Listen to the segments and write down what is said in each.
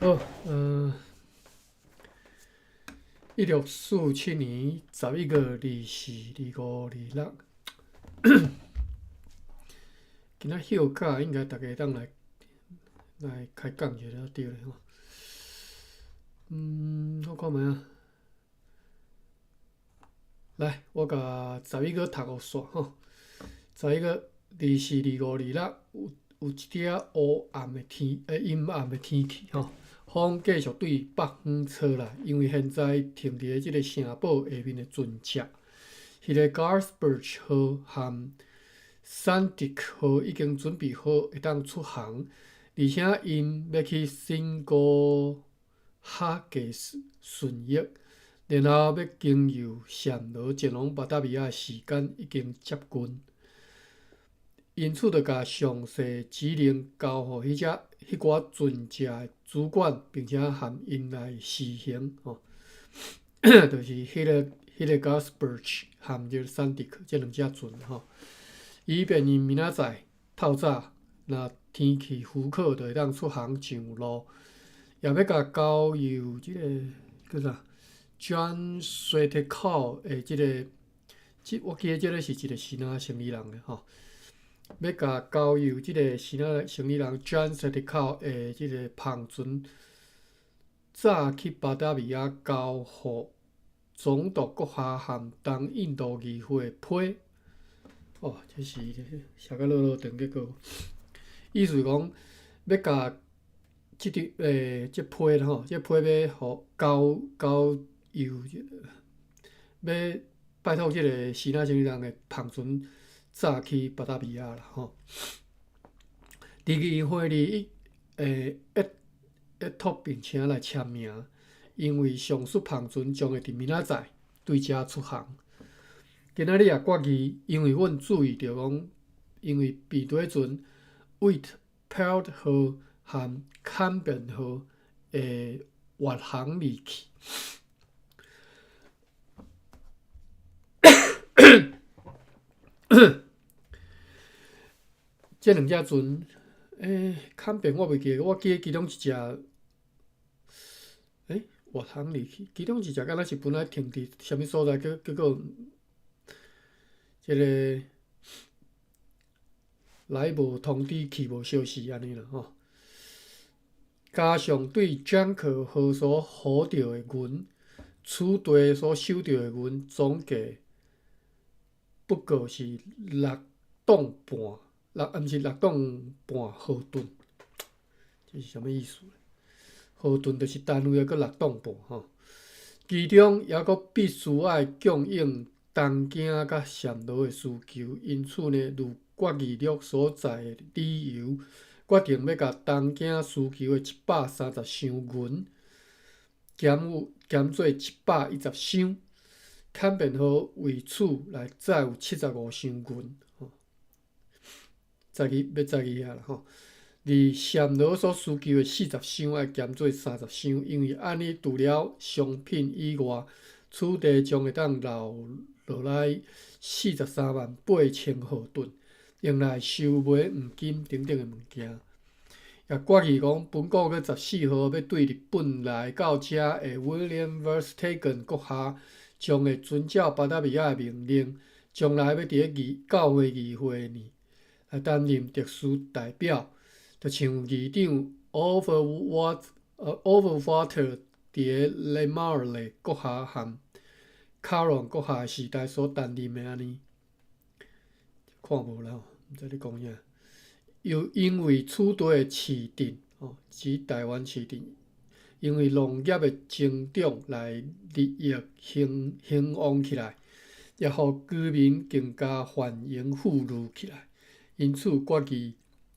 好，1647年11月24、25、26，今仔休假應該逐家會當來來開講一下才對咧吼。我看覓啊？來，我共十一月讀予煞吼。十一月二四、二五、二六，有有一點仔烏暗的天，陰暗的天氣吼。風繼續對北方吹來，因為現在停佇咧這个城堡下面的船隻，彼个 Garzburch 號和 Sandik 號已經準備好會當出航，而且𪜶欲去新高哈格順役，然後欲經由暹羅前往巴達維亞的時間已經接近。因此，就共詳細指令交予彼隻彼寡船隻的主管，並且含𪜶來試行吼，就是彼个 Garzburch 和這个 Sandik 這兩隻船吼，以便𪜶明仔載透早，若天氣許可，就會當出航上路。也欲共交由這个叫啥 John Swetecow 的這个，這我記得這个是一个支那生意人的吼。欲共交由這个支那生意人 John Swetecow 的這个帆船，早去巴達維亞交予總督閣下和東印度議會的批。哦，這是寫甲落落長，結果意思是講欲共這張這批吼，這批欲予交交由，欲拜託這个支那生意人的帆船早去巴達維亞啦吼。佇議會裡約託並且來簽名，因為上述帆船將會佇明仔載對遮出航。今仔日也決議，因為阮注意著講，因為避底船 Wittpelt 號和坎變號會越航離去。這兩隻船，坎變我袂記得，我記得其中一隻，越航離去，其中一隻敢若是本來停佇啥物所在，結結果，這个來無通知去無消息按呢啦吼。加上對 Jonker 號所予著的銀，此地所收著的銀總計不過是六磅半，六毋是六磅半毫盾，這是啥物意思？毫盾就是單位，閣六磅半吼。其中猶閣必須愛供應東京佮暹羅的需求，因此呢，如決議錄所載的理由，決定欲共東京需求的130箱銀減有減做110箱，坎變號為此來載有75箱銀，吼，載去欲載去遐啦吼。而暹羅所需求的40箱愛減做30箱，因為按呢除了商品以外，此地將會當留落來43萬8千毫盾，用來收買黃金等等的物件。也決議講，本個月14號欲對日本來到遮的 William Verstegen 閣下，將會遵照巴達維亞的命令，將來欲佇咧議教會議會呢來擔任特殊代表，就像議長 Overwater 佇咧雷馬爾勒閣下和卡隆閣下時代所擔任的按呢。看無啦，毋知咧講啥。又因為此地的市鎮，吼，指台灣市鎮，因為農業的增長來日益興興旺起來，也予居民更加繁榮富裕起來。因此決議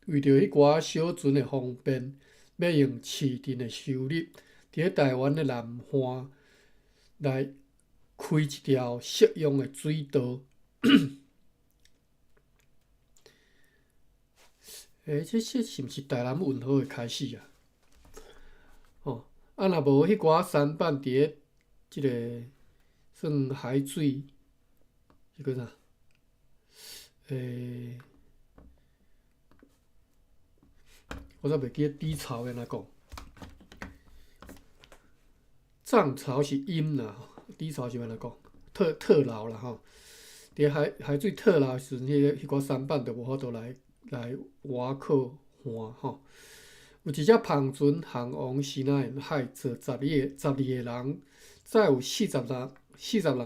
為著彼寡小船的方便，欲用市鎮的收入，佇咧台灣的南岸來開一條適用的水道。這這是毋是台南運河的開始啊？吼，啊，若無彼寡舢板佇咧這个算海水，是叫啥？我煞袂記得低潮按怎講。漲潮是淹啦，低潮是按怎講？退退流啦吼。佇海海水退流的時陣，彼寡舢板就無法度來倚靠岸吼。有一隻帆船航往支那沿海，坐十二個人，載有46籃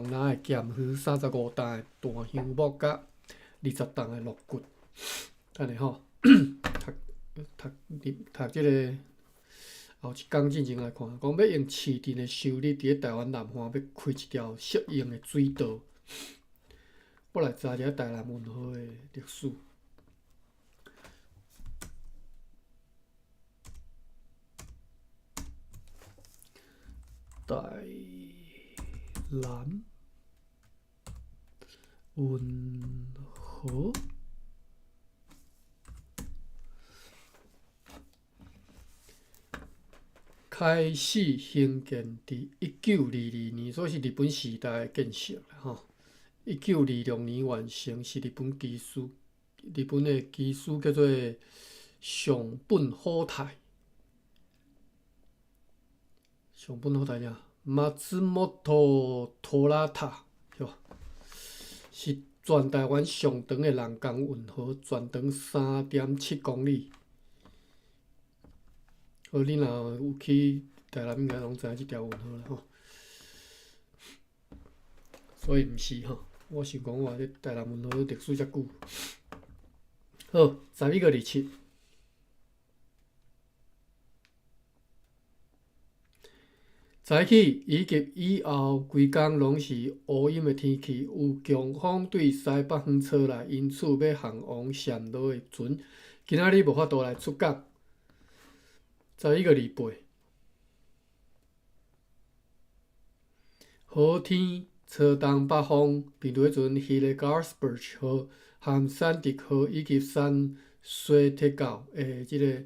的鹹魚、35擔的大香木佮20擔的鹿骨。等下吼，讀讀讀這个後一工進前來看，講欲用市鎮的收入佇咧台灣南岸欲開一條適用的水道。我來查一下台南運河的歷史。台南運河開始興建佇1922年，所以是日本時代的建設吼。1926年完成，是日本技師，日本的技師叫做上本好太。上本好太啥？松本拖拉塔是無？是全台灣上長的人工運河，全長3.7公里。好，你若有去台南，應該攏知影這條運河啦吼。所以毋是吼，我想講哇，這台南運河歷史遮久。好，11月27。早起以及以後規工攏是烏陰的天氣，有強風對西北方吹來，因此欲航往暹羅的船，今仔日無法度來出港。11月28，好天吹東北風，面對彼陣 Hillegarsberg 號、含山迪號以及山西鐵教的這个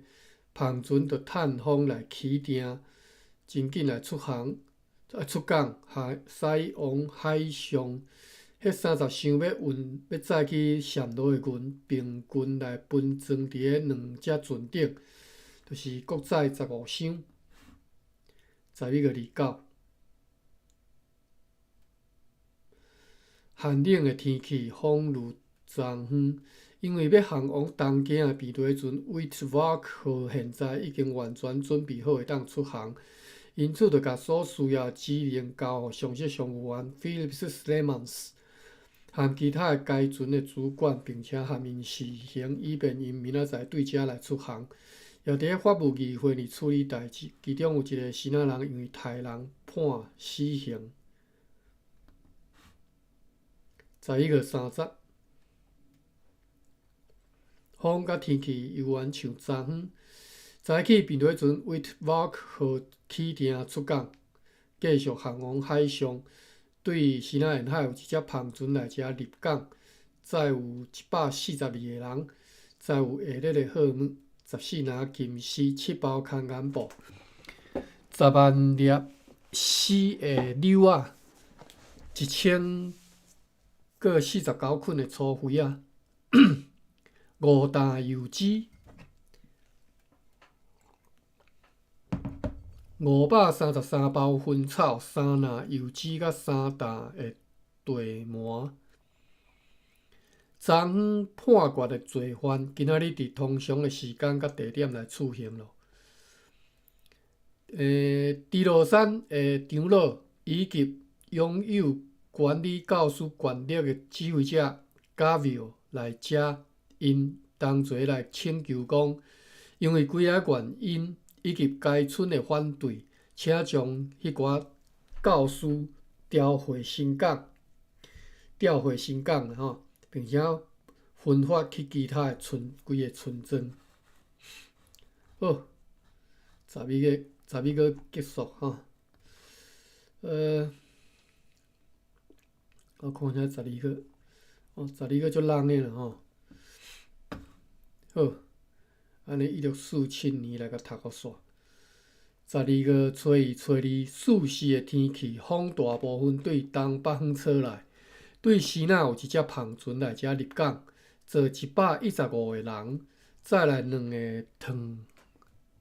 帆船，就趁風來起碇。真緊來出航，出港，海駛往海上。彼30箱欲運欲載去暹羅的銀，平均來分裝佇咧兩隻船頂，就是閣載15箱。11月29，寒冷的天氣，風如昨昏。因為欲航往東京的平地船 Witwerk 號現在已經完全準備好會當出航。因此，就共所需要的指令交予上席商務員 Philips Slemans 和其他的該船的主管，並且和𪜶示行，以便𪜶明仔載對遮來出航。也佇咧法務議會裡處理代誌，其中有一个支那人因為刣人判死刑。11月30，風佮天氣猶原像昨昏。早起平地船 Witwerk 號起碇出港，繼續航往海上。對支那沿海有一隻帆船來遮入港，載有142個人，載有下熱的貨物，14籃金絲，7包空間布，10萬粒死的柳仔，1049捆的粗肥仔，5擔油脂。533包薰草，3籃油脂佮3擔的地麻。昨昏判決的罪犯，今仔日佇通常的時間佮地點來處刑囉。豬落山的長老以及擁有管理教師權力的指揮者加維爾來遮，𪜶同齊來請求講，因為幾个原因。以及該村的反對，請將彼寡教師調回新港，調回新港吼，並且分發去其他的村，規个村莊。好，11月結束吼。我看下十二月，哦，十二月足冷的啦吼。好。按呢，1647年來共讀予煞。12月初一、初二，四時的天氣，風大部分對東北方吹來。對支那有一隻帆船來遮入港，坐115個人，載來兩个糖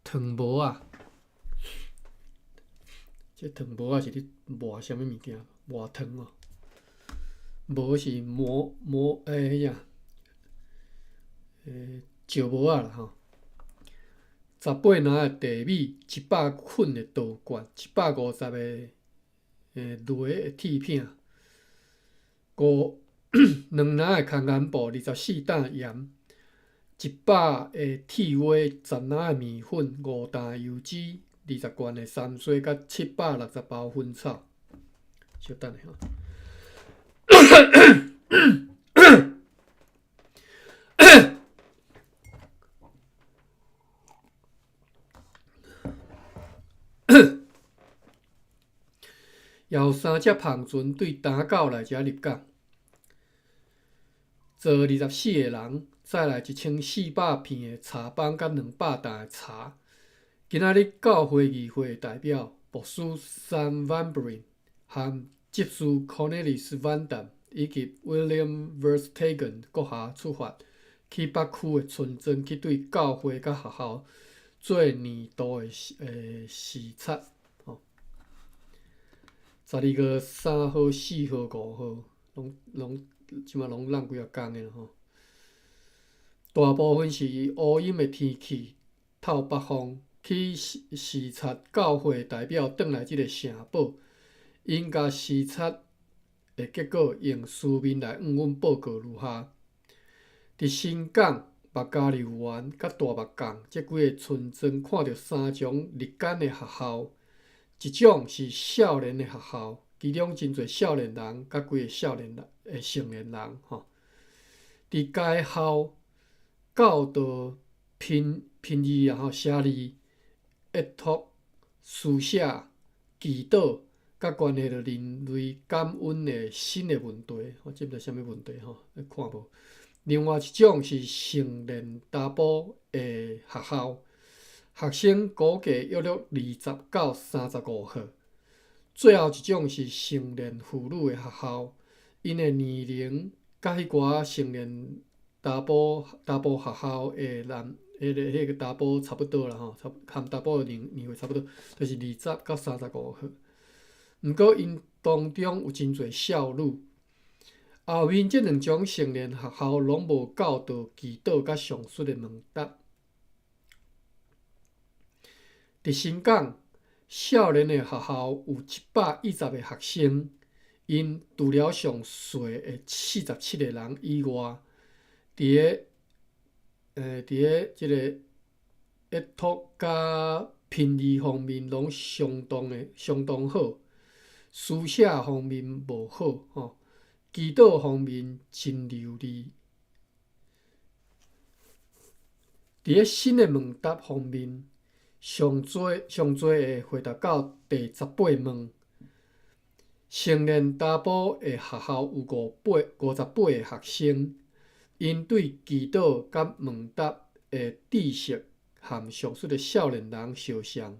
糖模仔。這糖磨仔是咧磨啥物物件？磨糖哦。磨是磨磨欸，彼啥？石磨仔啦吼。18籃的地米，100捆的稻罐，150個螺的鐵片，五兩籃的空棉布，24擔鹽，100個鐵鍋，10籃的麵粉，5擔油脂，20罐的三水，佮760包薰草。稍等下吼。也有三隻帆船對丹狗來遮入港，坐24個人，載來1400片的茶枋佮200擔的茶。今仔日教會議會代表牧師 Sam Van Buren 和執事 Cornelis Van Dam 以及 William Verstegen 閣下出發去北區的村莊去對教會佮學校做年度的視察。12月3號、4號、5號，攏攏這馬攏攏幾仔工的吼。大部分是烏陰的天氣，透北風。去視察教會代表轉來這个城堡，𪜶共視察的結果用書面來向阮報告如下：佇新港、麥加利園佮大峇港這幾个村莊，看著三種日間的學校。一種是少年的學校，其中真濟少年人佮幾个少年人的成年人吼。佇該校教導拼拼字啊吼，寫字、閱讀、書寫、祈禱，佮關係著人類感恩的新的問題，吼，這毋知啥物問題吼，看無。另外一種是成年查埔的學校。學生估計約略20到35歲。最後一種是成年婦女的學校，𪜶的年齡佮彼寡成年查埔查埔學校的男，彼个彼个查埔差不多啦吼，差含查埔的年年歲差不多，就是20到35歲。毋過𪜶當中有真濟少女。後面這兩種成年學校攏無教導祈禱佮上述的問答。佇新港少年的學校有110個學生，𪜶除了上細的47個人以外，佇个佇个這个閱讀佮拼字方面攏相當的相當好，書寫方面無好吼，祈禱方面真流利。佇个新的問答方面，上濟上濟會回答到第18問。成年查埔的學校有五八58個學生，𪜶對祈禱佮問答的知識和上述的少年人相像。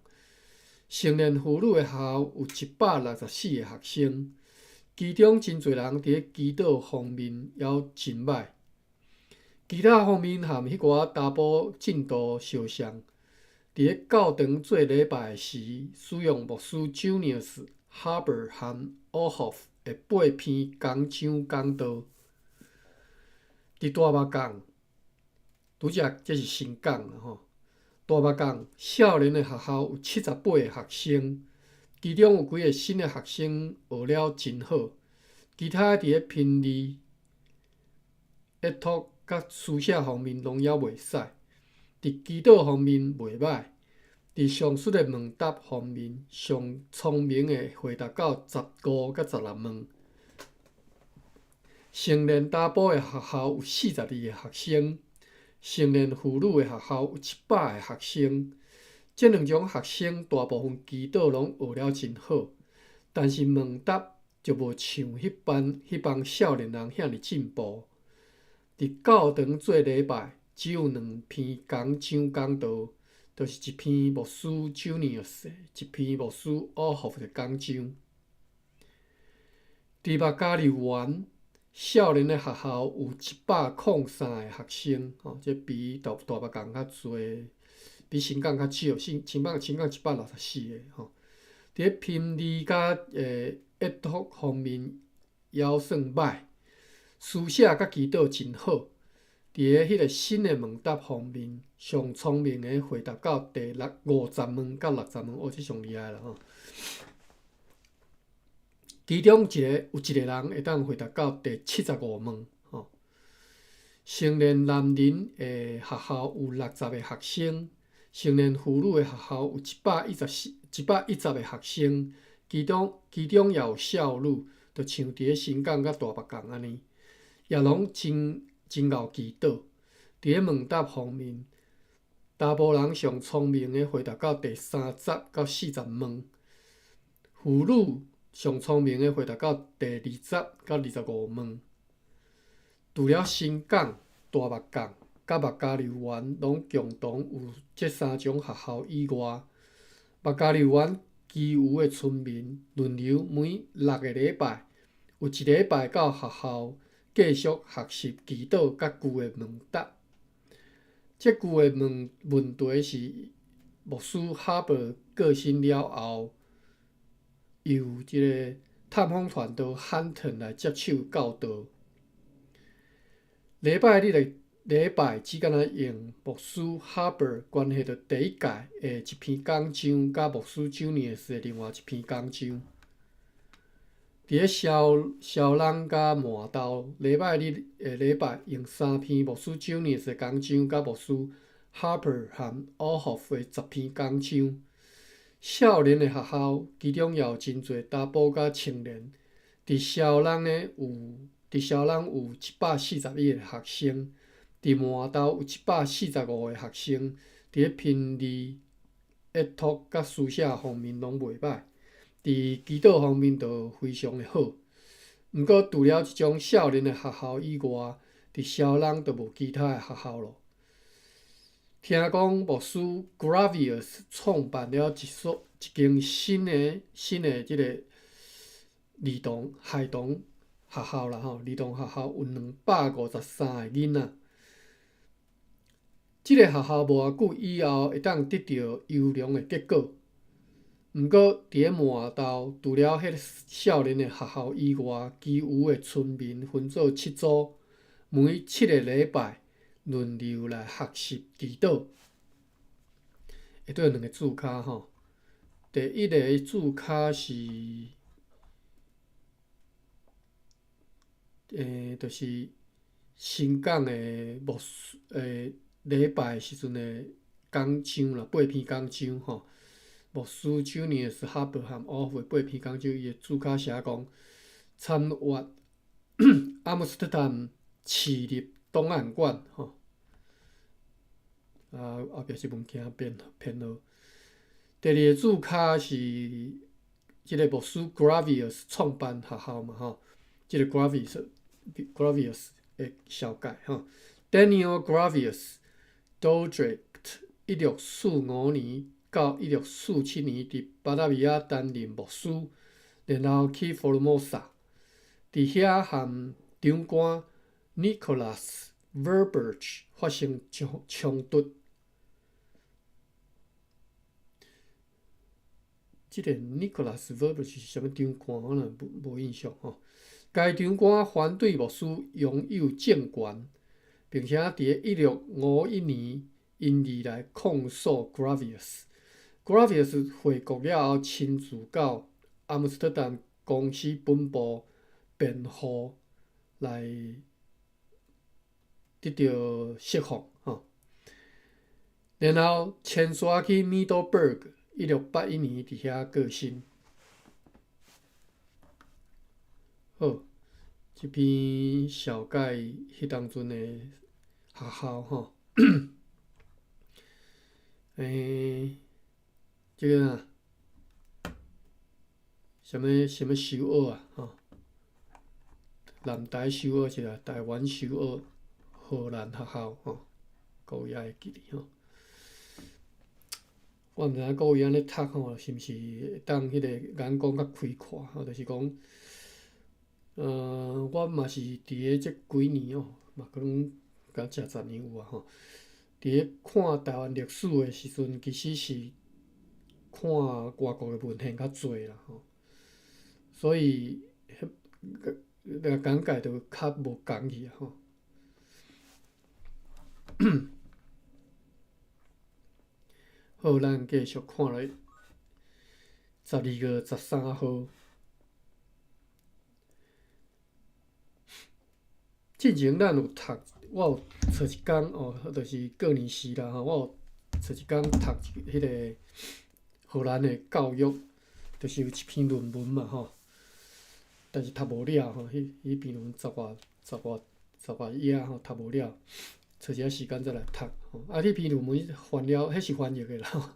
成年婦女的學校有164個學生，其中真濟人佇咧祈禱方面猶真䆀，其他方面和彼寡查埔進度相像。佇咧教堂做禮拜時，使用牧師 Junius Harber 和 Olhoff 的八篇講章講道。佇大峇港，拄則這是新港啦吼。大峇港少年的學校有78個學生，其中有幾个新的學生學了真好，其他佇咧拼字、閱讀佮書寫方面攏猶袂使。佇祈禱方面袂䆀，佇上述的問答方面，上聰明的回答到15佮16問。成年查埔的學校有42個學生，成年婦女的學校有100個學生。這兩種學生大部分祈禱攏學了真好，但是問答就無像彼班彼幫少年人遐爾進步。佇教堂做禮拜，只有兩篇講章講道，就是一篇牧師 Junius 的，一篇牧師 Olhoff 的講章。佇麥加利園少年的學校有103個學生，吼，這比大大峇港較濟，比新港較少，新新港新港164個，吼。佇咧拼字佮閱讀方面猶算䆀，書寫佮祈禱真好。佇咧彼个新的問答方面，上聰明的回答到第六50問到60問，哦，這上厲害啦吼！其中一個有一個人會當回答到第75問吼。成年男人的學校有60個學生，成年婦女的學校有114、110個學生，其中也有少女，就像佇咧新港佮大目港按呢，也攏真真𠢕祈禱。佇咧問答方面，查埔人上聰明的回答到第30到40問，婦女上聰明的回答到第20到25問。除了新港、大目港佮目加柳園攏共同有這三種學校以外，目加柳園其餘的村民輪流每6個禮拜有一禮拜到學校繼續學習祈禱佮舊的問答。這舊的問問題是牧師哈伯過身了後，由這个探訪團到漢頓來接手教導。禮拜日的禮拜只敢若用牧師哈伯關係著第一屆的一篇講章，佮牧師 Junius 的另外一篇講章。佇咧蕭蕭朗佮麻豆禮拜日的禮拜用三篇牧師 Junius 的講章，佮牧師 Harper 和 Olhoff 的10篇講章。少年的學校，其中也有真濟查埔佮青年。佇蕭朗的有，佇蕭朗有141個學生，佇麻豆有145個學生。佇咧拼字、閱讀佮書寫方面攏袂䆀，佇祈禱方面就非常的好。毋過，除了這種少年的學校以外，佇蕭朗就無其他的學校囉。聽講牧師 Gravius 創辦了一所一間新的這個兒童孩童學校啦吼，兒童學校有253個囡仔。這个學校無偌久以後會當得著優良的結果。毋過，佇咧麻豆，除了彼个少年的學校以外，其餘的村民分做七組，每7個禮拜輪流來學習祈禱。下底有兩個注跤吼，第一个注跤是，就是新港的牧師禮拜時陣的講章啦，八篇講章吼。牧師 Junius Harper 和 Olhoff 八篇講章，伊的注跤寫講，參閱阿姆斯特丹市立檔案館吼。啊，後壁是物件編號。第二个注跤是這个牧師 Gravius 創辦學校嘛吼，這个 Gravius 的紹介吼。Daniel Gravius Dordrecht 1645年到1647年，佇巴達維亞擔任牧師，然後去福爾摩沙，佇遐和長官 Nicholas Verburgh 發生衝突。這个 Nicholas Verburgh 是啥物長官？我若無印象吼。該長官反對牧師擁有政權，並且佇1651年因而來控訴 Gravius。Gravius 回國了後，親自到阿姆斯特丹公司本部辯護來得著釋放吼。然後遷徙去 Middelburg，1681年佇遐過身。好，這篇紹介彼當陣的學校吼。這个啊，啥物啥物修學啊？吼，南台修學是啦，台灣修學，荷蘭學校吼，各位還會記得吼？我毋知影各位按呢讀吼，是毋是會當彼个眼光較開闊吼？就是講，我嘛是佇咧這幾年哦，嘛可能敢誠十年有啊吼。佇咧看台灣歷史的時陣，其實是看外國的文獻較濟啦吼，所以彼個講解就較無仝去啊吼。好，咱繼續看落去，12月13號。進前咱有讀，我有找一工哦，就是過年時啦吼，我有找一工讀彼個荷蘭的教育，就是有一篇論文嘛吼，但是讀無了吼，彼彼篇論文十外十外十外頁吼，讀無了，找一下時間再來讀吼。啊，彼篇論文翻了，彼是翻譯的啦，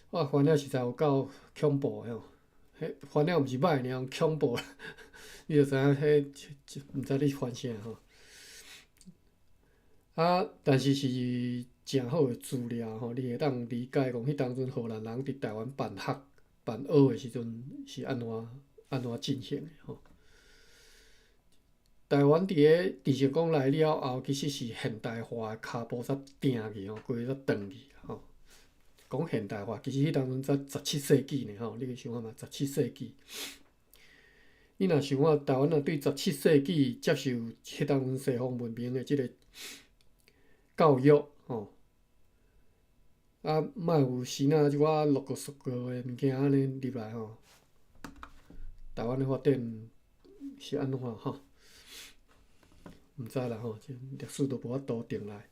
我翻了實在有夠恐怖的吼，彼翻了毋是歹爾，恐怖，你就知影彼毋知咧翻啥吼。啊，但是是誠好的資料吼，你會當理解講，彼當陣荷蘭人佇台灣辦學、辦學的時陣是按怎按怎進行的吼。台灣佇咧鄭成功來了後，其實是現代化的跤步才定去吼，規个才轉去吼。講現代化，其實彼當陣才十七世紀呢吼，你去想看覓，十七世紀。你若想看台灣若對十七世紀接受彼當陣西方文明的這个教育吼，啊，莫有時哪這寡六個十個的物件按呢入來吼，台灣的發展是按怎吼？毋知啦吼，這歷史都無法度定來。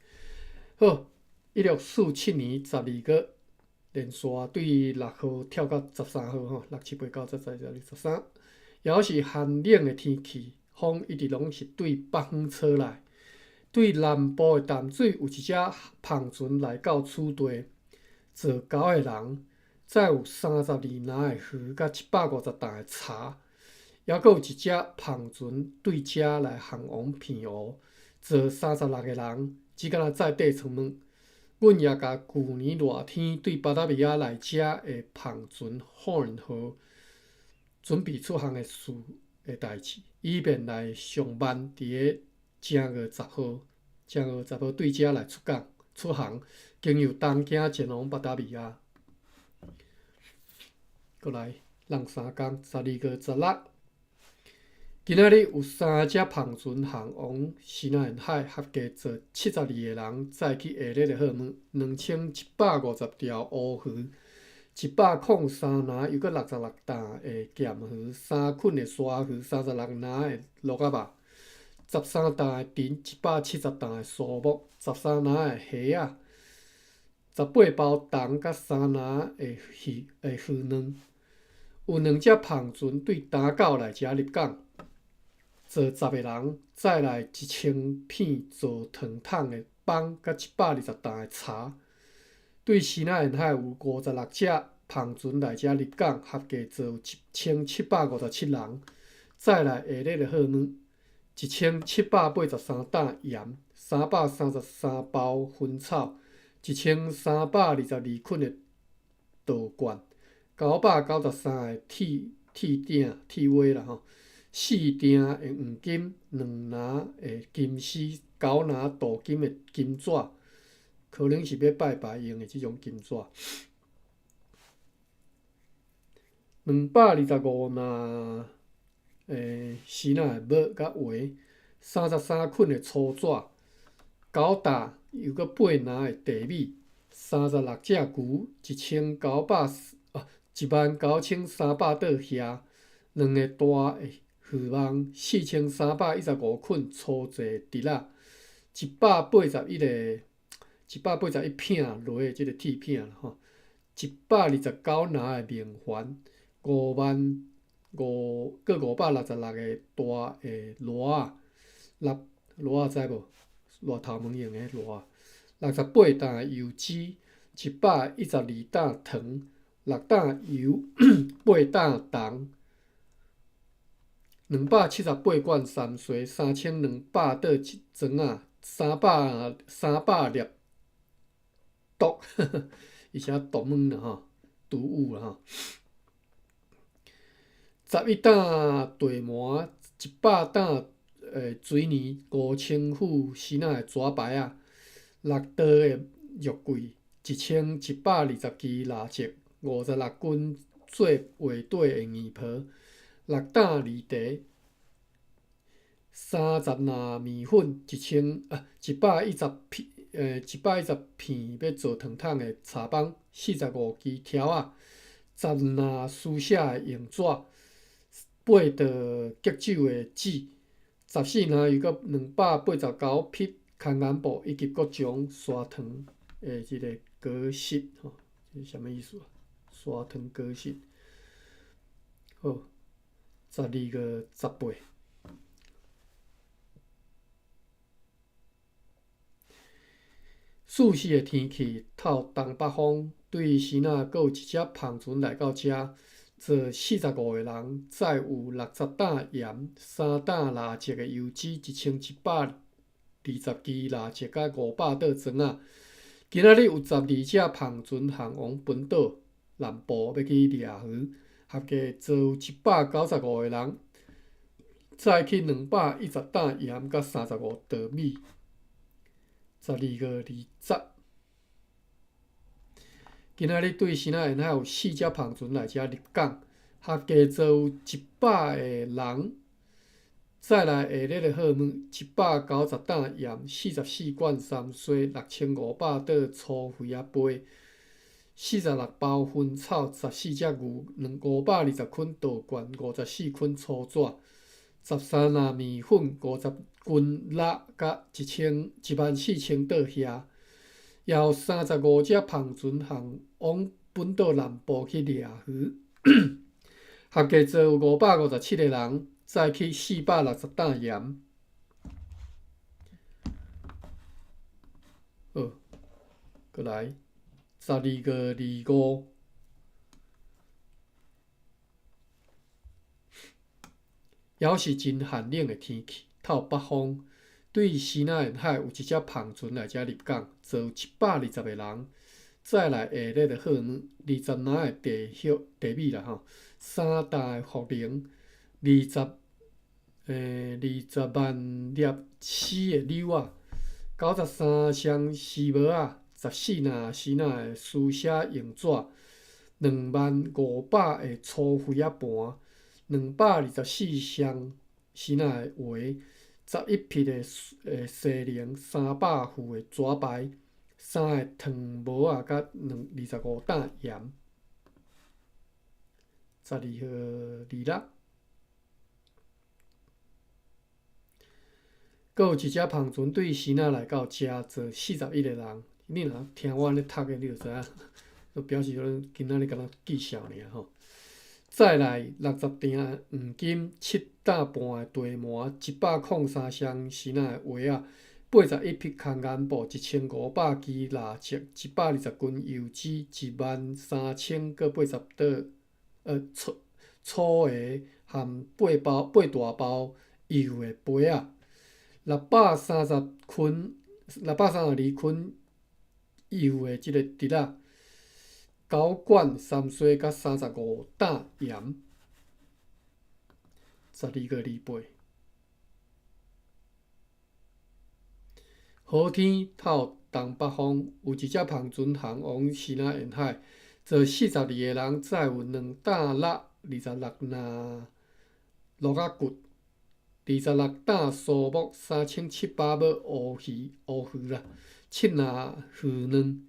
好，1647年12月，連續對6號跳到13號吼，六七八九十十一十二十三，猶是寒冷的天氣，風一直攏是對北方吹來。對南部的淡水有一隻帆船來到此地，坐九个人，載有32籃的魚佮150擔的柴，猶閣有一隻帆船對遮來航往澎湖，坐36個人，只敢若載硩床物。阮也共舊年熱天對巴達維亞來遮的帆船 Horn 號準備出航的事的代誌，以免來上慢佇咧正月十號，正月十號對遮來出港出航，經由東京前往巴達維亞。閣來，挵3工，12月16，今仔日有三隻帆船航往西南沿海，合計坐72個人，載去下熱的貨物，2150條烏魚，103籃又閣66擔的鹹魚，3捆的沙魚，36籃的鱸仔肉。13擔的藤，170擔的蘇木，13籃的蝦仔，18包銅佮3籃的魚卵。有兩隻帆船對東九來遮入港，坐十个人，載來1000片做糖桶的枋佮120擔的柴。對西南沿海有56隻帆船來遮入港，合計坐1757人，載來下熱的貨物。1783擔鹽，333包薰草，1322捆的稻罐，993個鐵鐵鼎鐵鍋啦吼，4鈿的黃金，2籃的金絲，9籃鍍金的金紙，可能是欲拜拜用的這種金紙。225籃絲仔的帽佮鞋，33捆的粗纸，9担又閣8篮的地米，36隻牛，19,300桌虾，2个大的渔网，4315捆粗制竹仔，181个181片螺的這个鐵片啦吼，129籃的明礬，五萬。五閣566个大的螺仔，六螺仔知無？热头毛用的螺仔，68担的油脂，112担糖，6担油，8担铜，278罐三水，3200桌砖仔，300粒毒，伊寫毒物啦吼，毒物啦吼。11担地膜，100担水泥，5000副丝仔的纸牌仔，6桌的肉桂，1120支蜡烛， 56斤做画底的硬皮，6担梨茶，30篮面粉，一千啊一百一十片，110片欲做糖桶的柴枋，45支柱仔，10篮书写的用纸，8袋激酒的纸，14篮又阁289匹牵眼布，以及各种沙糖的这个果实，吼，这是啥物意思啊？沙糖果实。好，12月18。四时的天气，透东北风，对时仔阁有一只帆船来到遮，坐45个人，载有60担盐、3担蜡烛的油脂、1120支蜡烛佮500桌砖仔。今仔日有12只帆船航往本岛南部，欲去掠鱼，合计坐有195个人，载去210担盐佮35袋米。12月20，今仔日对时仔沿海有四只帆船来遮入港，合计坐有100个人。再来下日的货物，190担盐，44罐三荽，6500桌粗肥仔杯，46包薰草，14只牛，520捆稻罐，54捆粗纸，13篮面粉，50斤肉，佮14000桌虾，也有35只帆船航往本岛南部去掠鱼，合计坐有557个人，载去460担盐。好，阁来12月25。犹是真寒冷的天气，透北风。对西南沿海有一只帆船来遮入港，坐有120个人。再来下日的货物，20篮的地叶地米啦吼，3担的茯苓，20万粒死的柳仔，93箱丝袜仔，14篮丝仔的书写用纸，20500个粗肥仔盘。224箱丝仔的鞋，11匹的西龙，300副的纸牌，三个糖帽仔，佮25担盐。12号26，阁有一只帆船对时仔来到遮，坐41个人。你若听我按呢读的，你就知影，就表示讲今仔日敢若记数尔吼。再来60锭黄金，7担半的地麻，103箱丝仔的鞋仔，81匹牵眼布，1500支蜡烛，120斤油脂，13080桌草草鞋含八包八大包油的杯仔，630捆632捆油的这个滴仔。9罐三荽佮35担盐，12月28。好天透东北风，有一只帆船航往西南沿海，坐42个人，载有2担肉、26篮鹿仔骨、26担苏木、3700尾乌鱼啦、7篮鱼卵、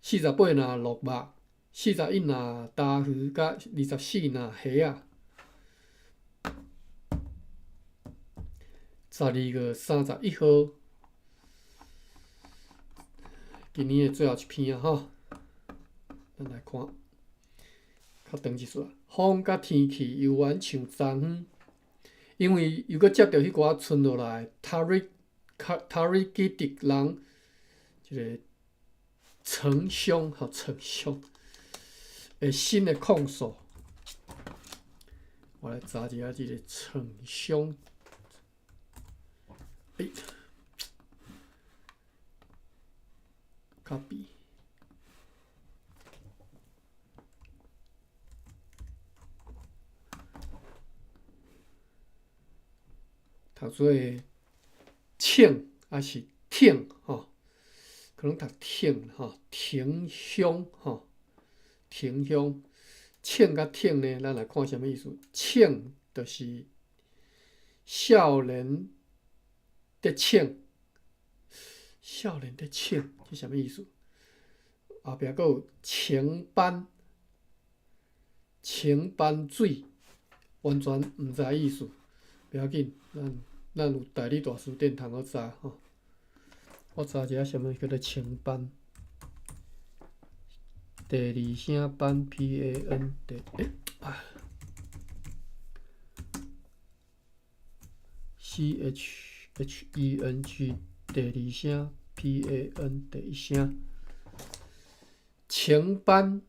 48篮鹿肉、41篮鮑鱼，佮24篮虾仔。12月31号，今年的最后一篇啊吼，咱来看，较长一撮。风佮天气犹原像昨昏，因为又阁接著彼寡賰落来塔瑞卡塔瑞基迪人，这个丞相吼丞相的新的控诉。我来查一下这个丞相。欸，copy。读做请抑是挺吼？可能读挺吼，挺兄吼，亭鄉。銃佮挺呢，咱來看啥物意思？銃就是少年得銃，少年得銃，這啥物意思？後壁閣有青斑，青斑水，完全毋知意思。袂要緊，咱有台語大辭典通好查吼。我查一下啥物叫做青斑。第二聲斑 P A N 第欸啊 C H H E N G 第二聲 P A N 第一聲青斑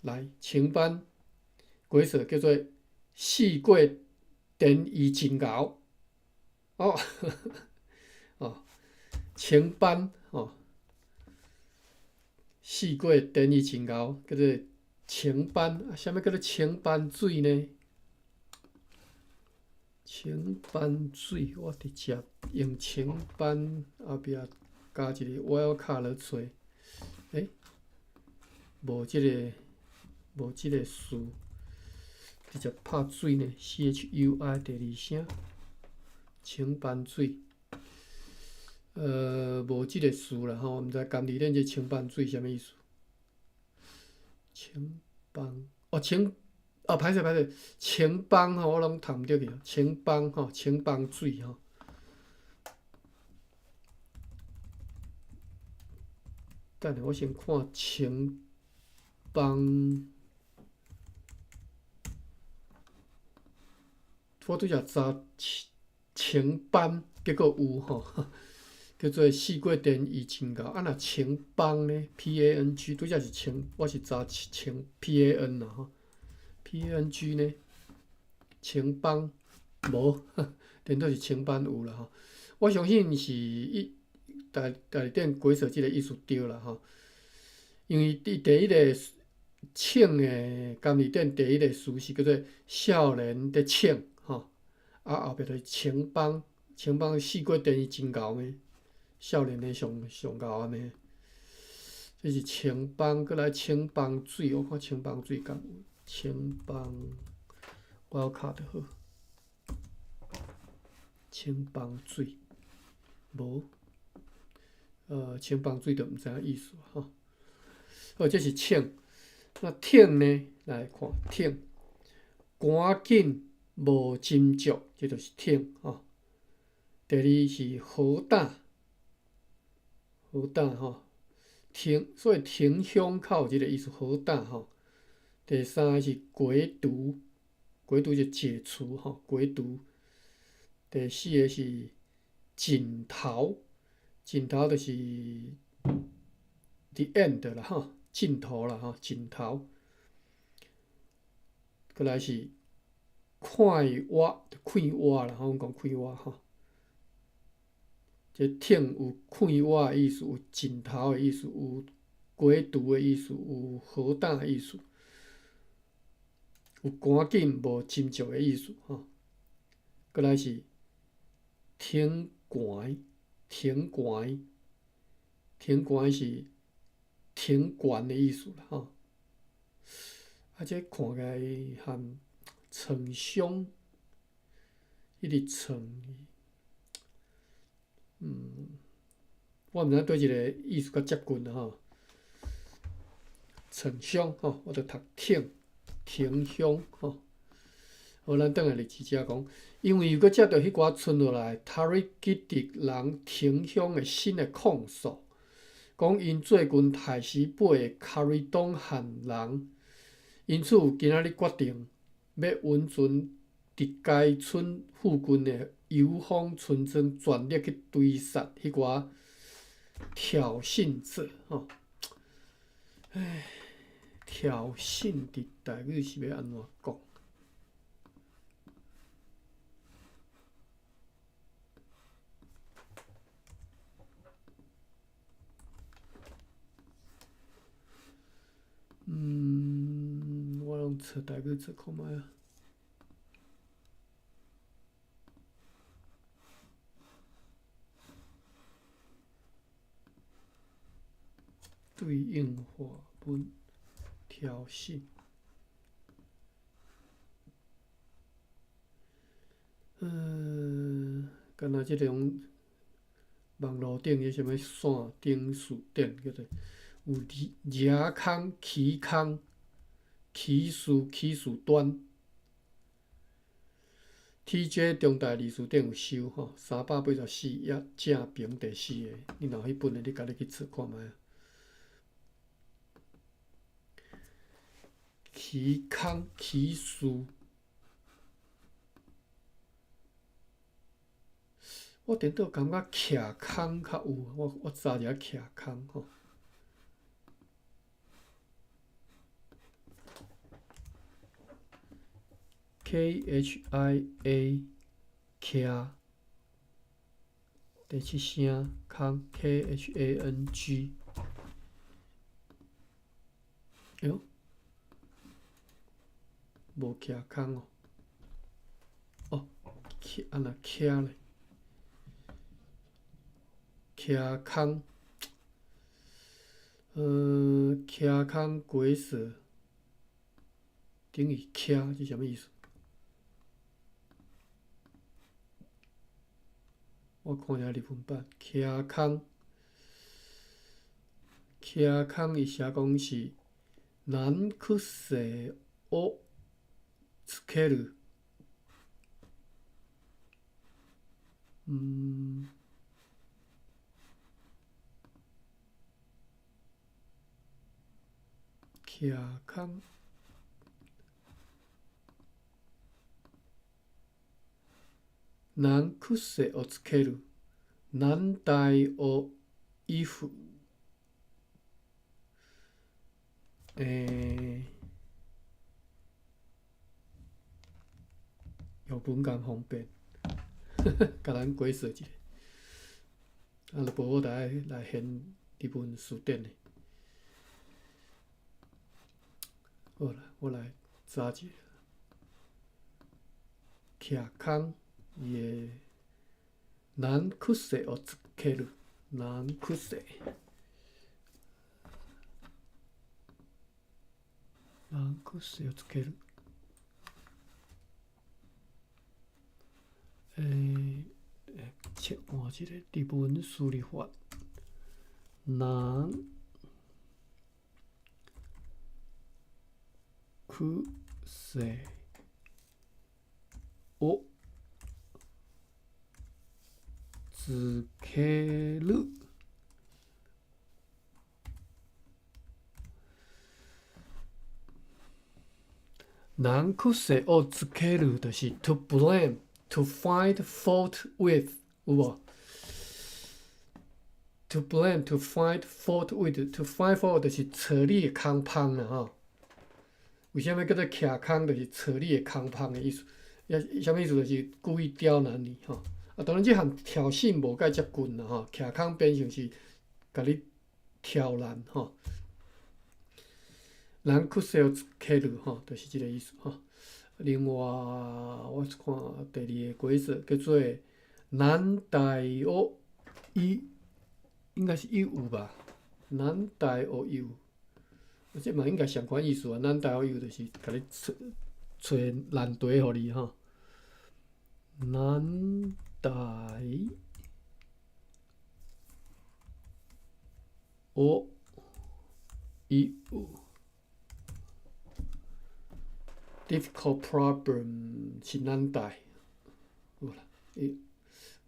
來青斑，解說叫做四過電伊真𠢕哦哦青斑哦。四過電伊真𠢕，叫做青斑。啊，啥物叫做青斑水呢？青斑水，我直接用青斑後壁加一個 wild 卡來揣。欸，無這個詞，直接拍水呢？C H U I 第二聲，青斑水。無這個詞啦吼，毋知甘地恁這青斑水啥物意思？青幫哦，青哦，歹勢歹勢，青幫吼，我攏讀毋著去，青幫吼，青幫水吼。等下我先看青幫，我拄才查青青斑，結果有吼。叫做四過電伊真𠢕，啊若青幫呢？P A N G 拄才是青，我是查青 P A N 啦吼。P A N G 呢？青幫無，顛倒是青斑有啦吼。我相信是伊台台頂解說這個意思對啦吼。因為佇第一個銃的甘字典第一個詞是叫做少年的銃吼，啊後壁就是青幫，青幫四過電伊真𠢕呢。少年的上上𠢕按呢，這是青幫，閣來青幫水，我看青幫水敢有？青幫，我有敲就好。青幫水，無，青幫水就毋知影意思吼。哦，這是銃，那挺呢？來看挺，趕緊無斟酌，這就是挺吼。第二是好膽。好膽吼，亭，所以亭鄉較有這個意思，好膽吼。第三個是解除，解除就解除吼，解除。第四個是盡頭，盡頭就是 the end 啦吼，盡頭啦吼，盡頭。閣來是快活，快活啦吼，阮講快活吼。這挺有快活的意思，有盡頭的意思，有解除的意思，有好膽的意思，有趕緊無斟酌的意思吼。閣來是挺懸，挺懸，挺懸是挺懸的意思啦吼。啊，這看起來和創傷，一直創。我毋知佗一个意思較接近啦吼。創傷吼，我就讀挺挺鄉吼。好，咱轉來例子遮講，因為又閣接著彼寡賰落來，塔瑞吉迪人挺鄉的新的控訴，講𪜶最近刣死八个卡瑞東漢人，因此今仔日決定欲允准佇該村附近的油坊村莊全力去追殺彼寡挑釁者吼。唉，挑釁佇台語是欲按怎講？我攏揣台語揣看覓啊。對應華文挑挑釁。敢若這種網路頂彼啥物線頂數典叫做有蜈空、蜞空、歧視、歧視端。TJ 中大歷史典有收吼，384頁，正平第四个。你若有彼本的，你家己去揣看覓啊。蜞空、歧視，我顛倒感覺徛空較有，我查一下徛空吼。KHIA 徛，第七聲空 KHANG，哎喲，無徛空哦，哦，徛按怎徛咧？徛空，徛空鬼蛇，等於徛，這啥物意思？我看一下日文版，徛空，徛空，伊寫講是難癖をつける。徛空。難癖をつける，難題を言ふ。用文敢方便，共咱解說一下。啊，若無我就愛來現日文辭典的。好啦，我來查一下。徛空。伊的難癖をつける，難癖，難癖をつける。切換一个日文輸入法，難癖をつける。難癖をつける就是 to blame, to find fault with 有無？To blame, to find fault with, to find fault 就是揣你的空芳啦吼。為啥物叫做徛空？就是揣你的空芳的意思。也啥物意思？就是故意刁難你吼。啊，當然這項挑釁無介接近啦吼，徛空變成是共你挑難吼。難癖をつける吼，就是這個意思吼。另外，我看第二个規則叫做難題を言，應該是言う吧？難題を言う，這嘛應該相款意思啊。難題を言う就是共你揣揣難題予你吼。難題を言う，difficult problem 是難題，有啦，伊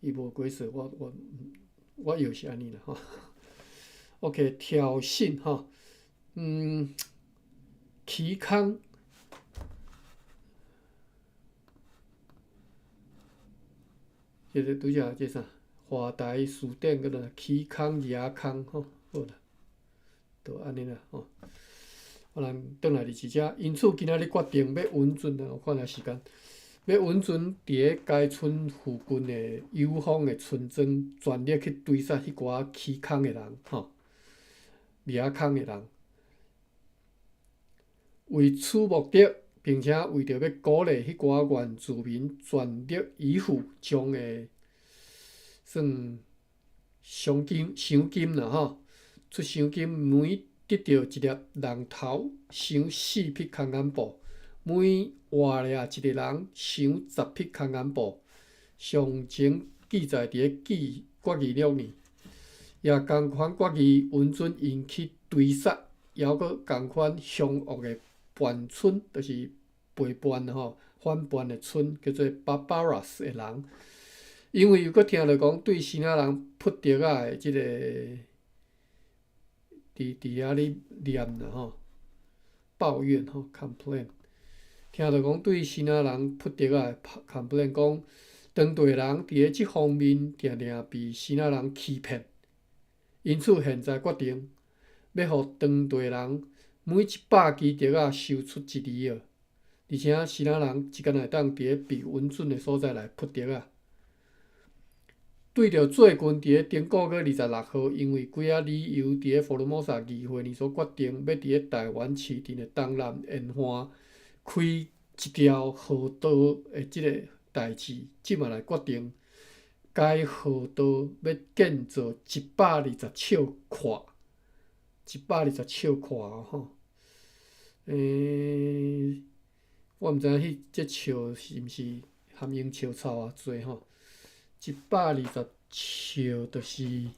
伊無解釋，我又是按呢啦吼。OK，挑釁吼，蜞空。這個拄才這啥？華大辭典叫做蜞空、蜈空吼，好啦，就按呢啦吼。我咱轉來佇這，因此今仔日決定欲穩陣啊，我看下時間，欲穩陣佇咧該村附近的有風的村莊，全力去追殺彼寡蜞空的人吼，蜈空的人。為此目的，並且為著欲鼓勵彼寡原住民全力以赴，將會算賞金賞金啦吼，出賞金每得著一粒人頭賞4匹空銀布，每活掠一个人賞10匹空銀布。上前記載佇咧記決議錄呢，也仝款決議允准𪜶去追殺，猶閣仝款兇惡的叛村，就是背叛吼，反叛的村，叫做巴巴拉斯的人。因為又閣聽著講對支那人撲竹仔的這個，佇遐咧念啦吼，抱怨吼，complain。聽著講對支那人撲竹仔 complain 講，當地人佇咧這方面定定被支那人欺騙，因此現在決定欲予當地人每100支竹仔收出一厘仔，而且支那人一工會當佇咧被允准的所在來撲竹仔。對著最近佇咧頂個月26號，因為幾仔理由佇咧福爾摩沙議會呢所決定，欲佇咧臺灣市鎮的東南沿岸開一條河道的這个代誌，這馬來決定，該河道欲建造120尺闊，120尺闊吼。我毋知影彼這尺是毋是含英尺差偌濟吼。120尺就是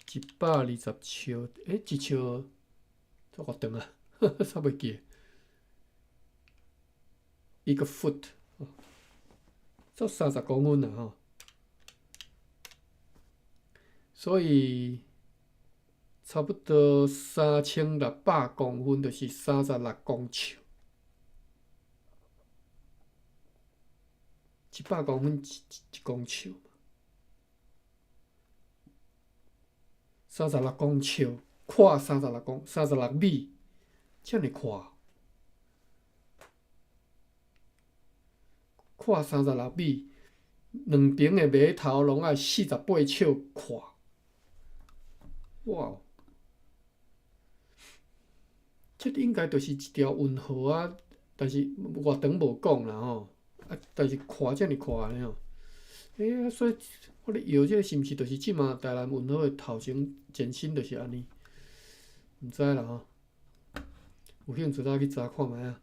，120尺，一尺遮偌長啊？煞袂記。一個 foot，才30公分啊吼。所以差不多3600公分，就是36公尺。100公分一公尺。36公尺，闊36米，遮爾闊。闊36米，兩邊的碼頭攏愛48尺闊。哇！這應該就是一條運河啊，但是偌長無講啦吼。啊，但是闊遮爾闊按呢吼。所以我咧搖這个是毋是就是這馬臺南運河的頭前前身就是按呢？毋知啦吼。有興趣再去查看覓啊。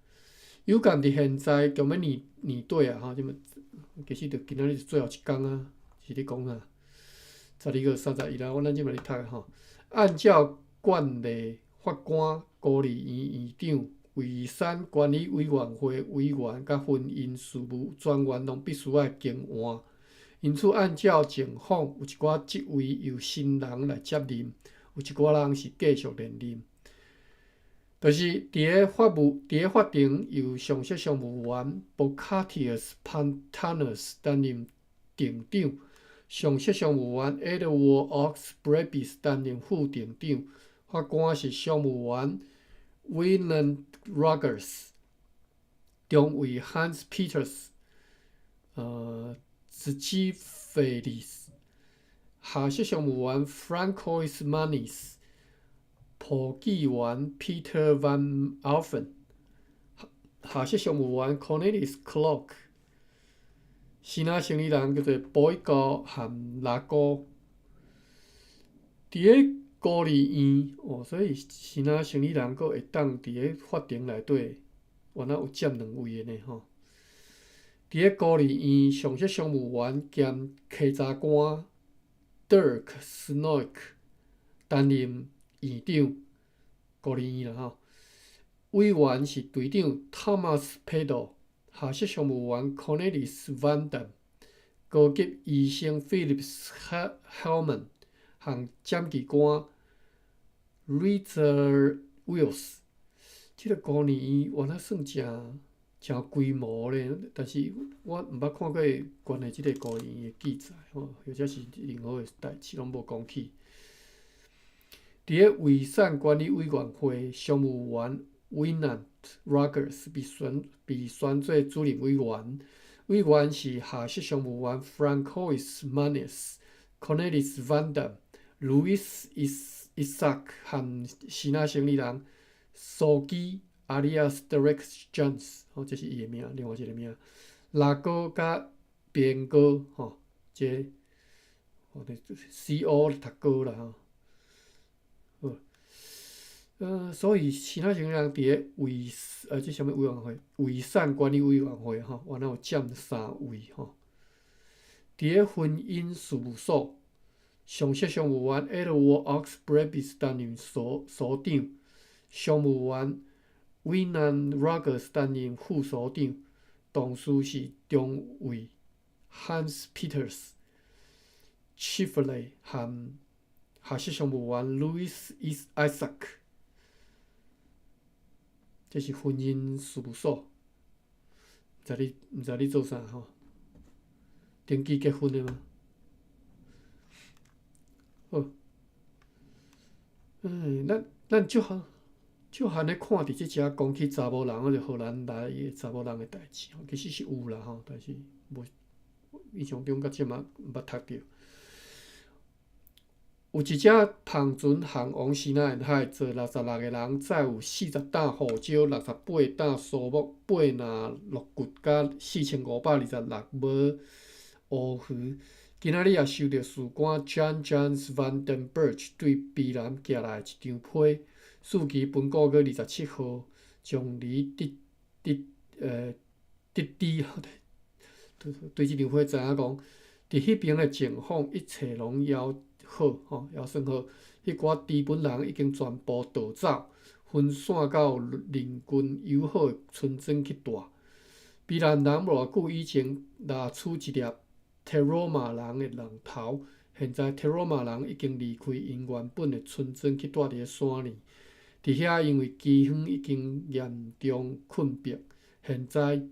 有感佇現在強欲年年底啊吼，這馬其實就今仔日是最後一工啊，是咧講啥？12月31啊，阮咱這馬咧讀吼。按照慣例，法官、孤兒院院長、遺產管理委員會委員佮婚姻事務專員攏必須愛更換。因此，按照情況，有一寡職位由新人來接任，有一寡人是繼續連任。就是佇咧法務，佇咧法庭由上席商務員 Bocatius Pantanus 擔任庭長，上席商務員 Edward Ox Brebis 擔任副庭長，法官是商務員 William Rogers，中尉 Hans Peters，兹基費利斯，下席商務員 Francois Manis。簿記員 Peter Van Alphen，下席商務員 Cornelis Clark，支那生理人叫做保高和拉高。佇咧孤兒院哦，所以支那生理人閣會當佇咧法庭內底，原來有佔兩位的呢吼。佇咧孤兒院上席商務員兼稽查官 Dirk Snoek 擔任院長，孤兒院啦吼。委員是隊長 Thomas Pedo，下席商務員 Cornelis Van Dam，高級醫生 Philips Helman 和檢舉官 Richard Wills。這个孤兒院原來算誠誠規模咧，但是我毋捌看過關於這个孤兒院的記載吼，或者是任何的代誌攏無講起。佇咧遺產管理委員會商務員 Winant Rogers 被選做主任委員，委員是下席商務員 Francois Manes、Cornelis Van Dam、Louis Isaac 和支那生理人蘇基 alias Derek Jones，吼，這是伊的名，另外一个名，拉哥佮邊高吼，這C.O 讀高啦吼。好，所以其他像人佇咧遺這啥物委員會？遺產管理委員會吼，原來有佔三位吼。佇咧婚姻事務所，上席商務員 Edward Ox Brevis 擔任所所長，商務員 Wijnand Rogers 擔任副所長，董事是中尉 Hans Peters Chifley 和下席商務員 Louis Isaac。這是婚姻事務所，毋知你做啥吼？登記結婚的嗎？好，咱足足罕咧看佇這遮講起查某人或者荷蘭來的查某人的代誌吼，其實是有啦吼，但是無印象中到這馬毋捌讀著。有一隻帆船航往西南沿海，坐66個人，載有40擔胡椒、68擔蘇木、八籃鹿骨，佮4526尾烏魚。今仔日也收著士官 Jan Jans van den Berg 對卑南寄來一張批，四期本個月27號將離得得得知對這張批知影講，佇彼爿的情況一切攏猶好吼，猶算好。彼寡豬本人已經全部逃走，分散到鄰近友好的村莊去蹛。卑南人無偌久以前掠取一粒特羅馬人的人頭，現在特羅馬人已經離開𪜶原本的村莊去蹛佇咧山裡。佇遐因為饑荒已經嚴重困迫，現在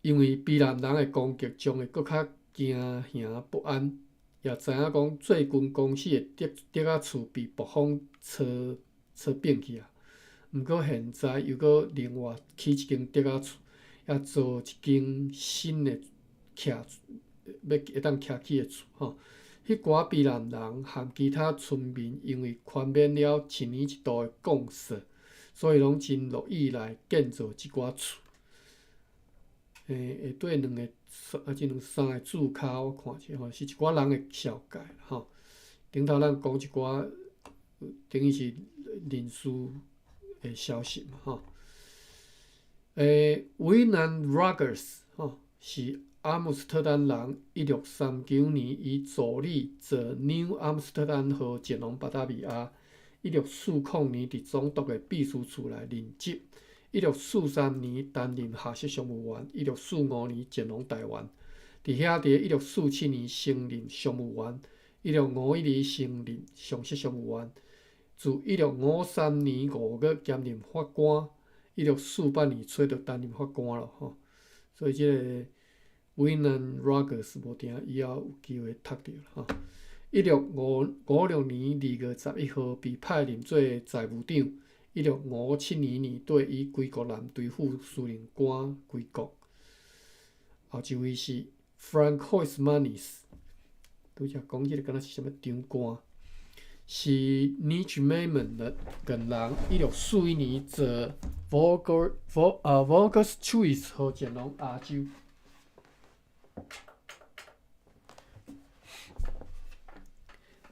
因為卑南人的攻擊將會閣較驚惶不安。也知影講最近公司的竹竹仔厝被暴風吹吹扁去啊。毋過現在又閣另外起一間竹仔厝，也造一間新的徛欲會當徛起的厝吼。彼寡卑南人和其他村民因為寬免了一年一度的貢稅，所以攏真樂意來建造這寡厝。下底兩個啊，這兩三個注跤我看者吼，是一寡人的紹介吼。頂頭咱講一寡，等於是人事的消息嘛吼。Wijnand Rogers 吼是阿姆斯特丹人，1639年以助理坐紐阿姆斯特丹號前往巴達維亞。1640年佇總督的秘書處內任職。1643年擔任下席商務員。1645年前往台灣，佇遐佇1647年升任商務員。1651年升任上席商務員。自1653年5月兼任法官。1648年初就擔任法官了吼。所以這個 Wijnand Rogers 無定以後有機會讀著吼。1656年2月11號被派任做財務長。1657年年底以歸國艦隊副司令官歸國。後一位是 Francois Manis，拄才講這個敢若是啥物長官，是 Nijmegen 的人。1641年坐 Volkshuis 號前往亞洲。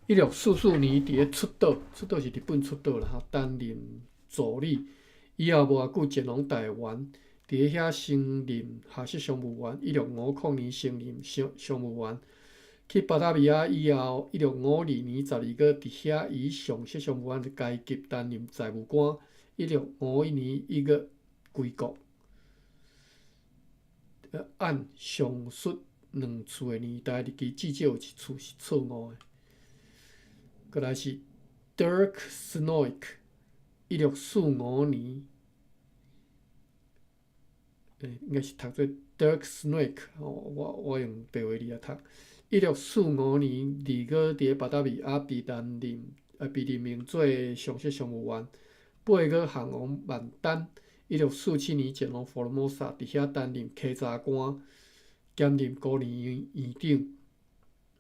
1644年佇咧出島，出島是日本出島啦吼，擔任助理。以後無偌久前往台灣，佇咧遐升任下席商務員。1650年升任商商務員。去巴達維亞以後，1652年12月佇遐以上席商務員的階級擔任財務官。1651年1月歸國。按上述兩處的年代日期，至少有一處是錯誤的。過來是 Dirk Snoek，1645年，應該是讀做 Dirk Snoek，我用白話字來讀。1645年2月，佇咧巴達維亞被擔任，被任命做上席商務員。8月航往萬丹。1647年前往福爾摩沙，佇遐擔任稽查官，兼任孤兒院院長。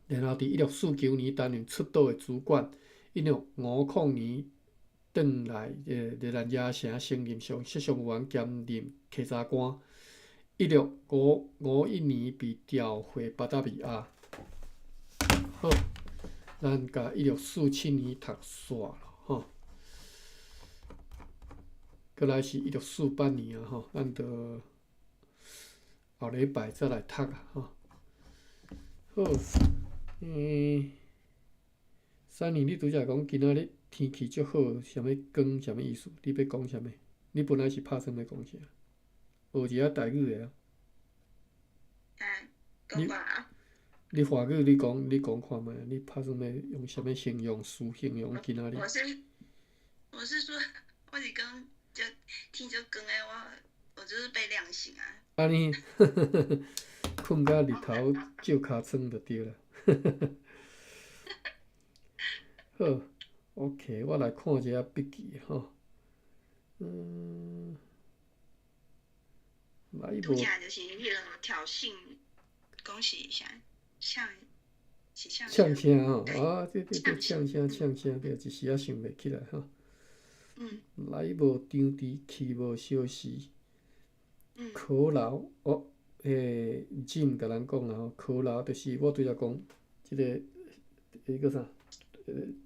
然後佇1649年擔任出島的主管。1650年轉來熱蘭遮城升任上席商務員，兼任稽查官。1651年被調回巴達維亞。好，咱共1647年讀煞囉吼。閣來是1648年啊吼，咱著後禮拜再來讀啊吼。好，珊妮，你拄才講今仔日天氣足好，啥物光，啥物意思？你欲講啥物？你本來是拍算欲講啥？學一下台語的啊。講吧。你華語你講，你講看覓？你拍算欲用啥物形容詞形容今仔日？我是說，我是講就天足光的，我就是被亮醒啊。按呢，睏甲日頭照尻川就對啦。好，OK，我來看一下筆記吼。來無？拄才就是彼个挑釁，講是啥？嗆是嗆嗆聲吼，啊，對對對，嗆聲嗆聲對，一時仔想袂起來吼。來無張弛，去無相時。可勞哦，彼個 Jim 共咱講啦吼，可勞就是我拄才講這个，彼個啥？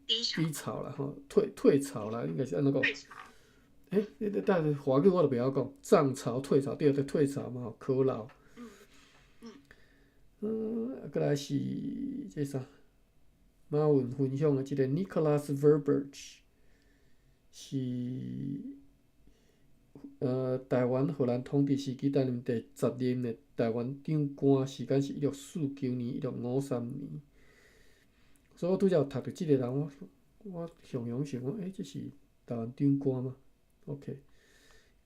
低潮啦吼，退潮啦，應該是按怎講？欸，你等下華語我都袂曉講，漲潮退潮，對對，退潮嘛吼，可勞。閣來是這啥？馬雲分享的這個 Nicholas Verburgh 是台灣荷蘭統治時期擔任第10任的台灣長官，時間是1649年、1653年。所以我拄才有讀著這個人，我雄雄想講，欸，這是台灣長官嗎？OK，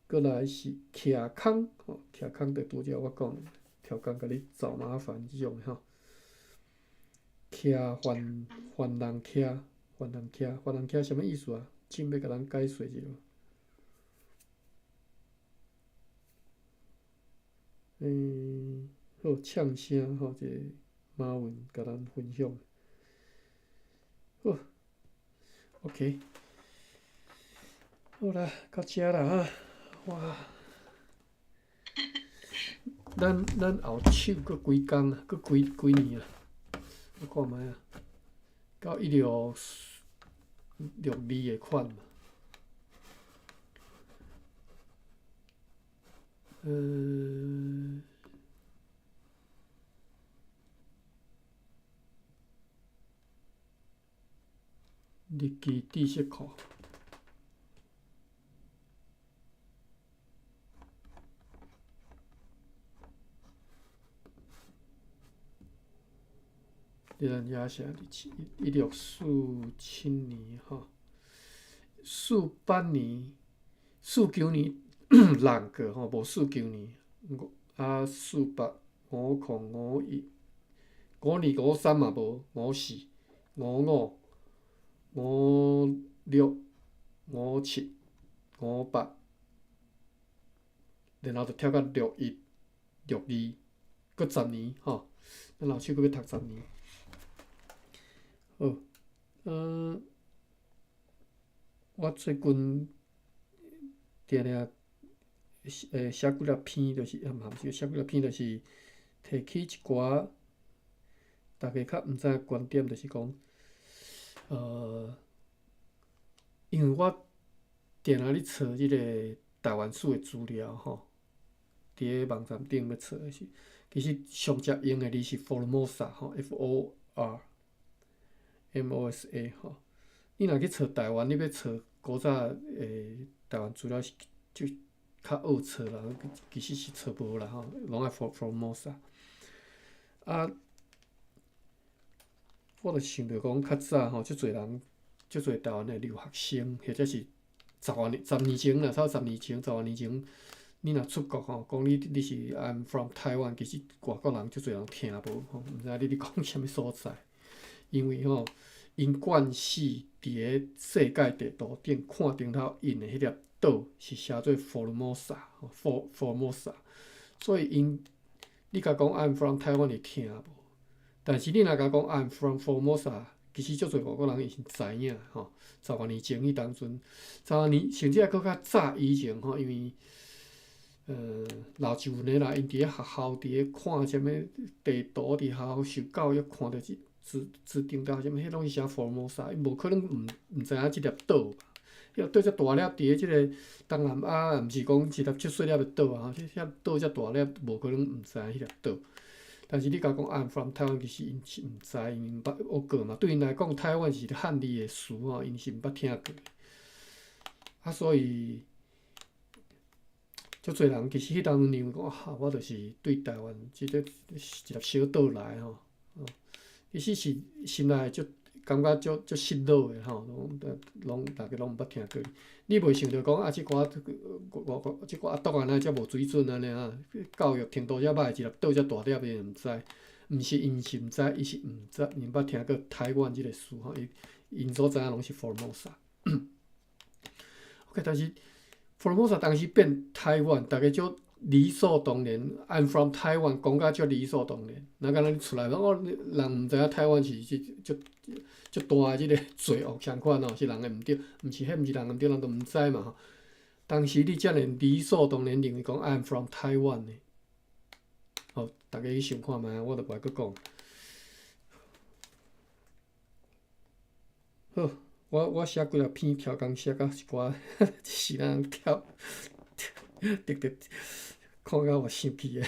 閣來是徛空，吼，徛空就拄才我講的，刁工共你找麻煩這種的吼。徛犯犯人徛，犯人徛，犯人徛啥物意思啊？請欲共咱解說一下。好，嗆聲吼，這個馬雲共咱分享。好，OK，好啦，到遮啦哈，哇！咱後手閣幾工啊？閣幾幾年啊？我看覓啊，到1662的款嘛。日記知識庫。你咱遐寫1647年吼，48年、49年六個吼，無49年，五啊48、50、51、52、53嘛無，54、55、56、57、58，然後就跳到61、62，閣十年吼，咱後手閣欲讀十年。好，我最近定定寫幾若篇，就是啊，毋是寫幾若篇，就是提起一寡大家較毋知影觀點，就是講，因為我定定咧揣這個台灣史的資料吼，佇咧網站頂欲揣的時，其實上捷用的字是 Formosa 吼，F O R M O S A 吼。你若去揣台灣，你欲揣古早的台灣資料是就較惡揣啦，其實是揣無啦吼，攏愛 Formosa。啊，我就想著講較早吼，足濟人，足濟台灣的留學生，或者是10外年、十年前啦，差不多十年前、10外年前，你若出國吼，講你是 I'm from Taiwan，其實外國人足濟人聽無吼，毋知影你咧講啥物所在，因為吼，𪜶慣勢佇咧世界地圖頂看頂頭𪜶的彼粒島是寫做 Formosa，For Formosa，所以𪜶你共講 I'm from Taiwan 會聽無，但是你若共講 I'm from Formosa，其實足濟外國人伊是知影吼。10外年前彼當陣，十外年甚至還閣較早以前吼，因為老一份的啦，𪜶佇咧學校佇咧看啥物地圖，佇學校受教育看著這資資頂頭啥物，彼攏是寫 Formosa，伊無可能毋知影這粒島吧？彼個島遮大粒，佇咧這个東南亞，毋是講一粒足細粒的島啊，這遐島遮大粒，無可能毋知影彼粒島。但是你共講 I'm from Taiwan，其實𪜶是毋知，𪜶毋捌學過嘛。對𪜶來講，台灣是漢字的詞吼，𪜶是毋捌聽過。啊，所以足濟人其實彼當陣認為講啊，我就是對台灣這個是一粒小島來吼，其實是心內足感覺足足失落的吼，攏攏逐家攏毋捌聽過。你袂想著講啊，這寡我這寡阿篤仔哪會遮無水準按呢啊？教育程度遮歹，一粒島遮大粒伊毋知，毋是𪜶是毋知，伊是毋知，毋捌聽過台灣這個詞吼，伊𪜶所知影攏是 Formosa。OK，但是 Formosa 當時變台灣，逐家足理所當然。I'm from Taiwan，講甲足理所當然。若敢若你出來講，哦，人毋知影台灣是這足足大的這個罪惡相款哦，是人的毋對，毋是彼毋是人的毋對，人都毋知嘛吼。當時你遮爾理所當然認為講 I'm from Taiwan 的，好，逐家去想看覓，我就無愛閣講。好，我寫幾若篇超工寫甲一寡一時人跳，直直看甲我生氣的。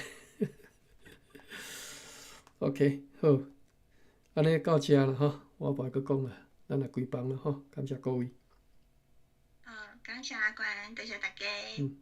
OK，好，按呢到遮啦吼，我無愛閣講啦，咱來關房啦吼，感謝各位。好，感謝阿關，多謝大家。嗯。